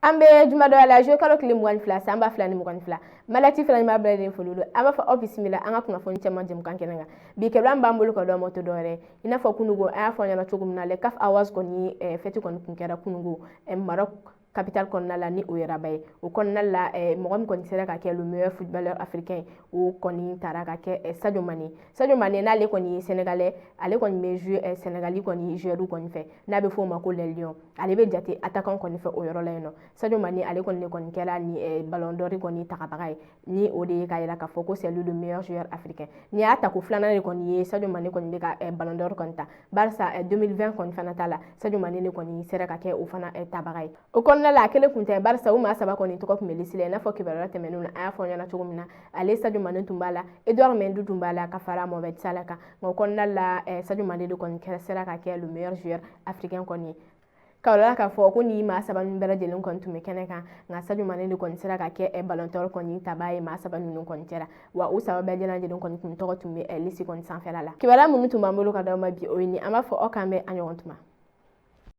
An bɛ jumadɔ la, juillet kalo tile 22, san 2022. Malati fana ɲuman bɛɛ lajɛlen foli don. An b'a fɔ aw bisimila an ka kunnafoni caman jɛmukan kɛnɛ kan. Bi kɛlɛ b'an bolo ka dɔn mɔtɔ dɔwɛrɛ, i n'a fɔ kunugo an y'a fɔ ɲɛna cogo min na, le CAF Awards kɔni fête kɔni kun kɛra kunugo Maroc capitale kɔnɔna la, ni o ye Rabat ye. O kɔnɔna la, mɔgɔ min kɔni sera ka kɛ le meilleur footballeur africain, o kɔni taara ka kɛ Sadio Mané. Sadio Mané, n'ale kɔni ye sénégalais, ale kɔni bɛ jouer Sénégali kɔni joueur kɔni fɛ, n'a bɛ f'o ma ko les Lions. Ale bɛ jate attaquant kɔni fɛ o yɔrɔ la yen nɔ. Sadio Mané, ale kɔni de kɔni kɛra ni ballon d'or kɔni tagabaga ye, ni o de ye k'a yira k'a fɔ ko c'est lui le meilleur joueur africain. Ni y'a ta ko filanan de kɔni ye Sadio Mané kɔni bɛ ka ballon d'or kɔni ta, barisa 2020 kɔni fana ta la, Sadio Mané de kɔni sera ka kɛ o fana tabaga ye. O kɔnɔna la, a kelen kun tɛ, barisa u maa saba kɔni tɔgɔ tun bɛ liste la. I n'a fɔ kibaruya tɛmɛnenw na, an y'a fɔ ɲɛna cogo min na, ale Sadio Mané tun b'a la, Edouard Mendy tun b'a la, ka fara Mohamed Salah kan. Nka o kɔnɔna la, Sadio Mané de kɔni sera ka kɛ le meilleur joueur africain kɔni ye. Ka la k'a fɔ ko ni maa saba ninnu bɛɛ lajɛlen kɔni tun bɛ kɛnɛ kan, nka Sadio Mané de kɔni sera ka kɛ ballon d'or kɔni tabaa ye maa saba ninnu kɔni cɛla. Wa u saba bɛɛ lajɛlen kɔni tun tɔgɔ tun bɛ liste kɔni sanfɛla la. Kibaruya minnu tun b'an bolo ka d'aw ma bi, o ye nin. An b'a fɔ aw k'an bɛ an ɲɔgɔn tuma.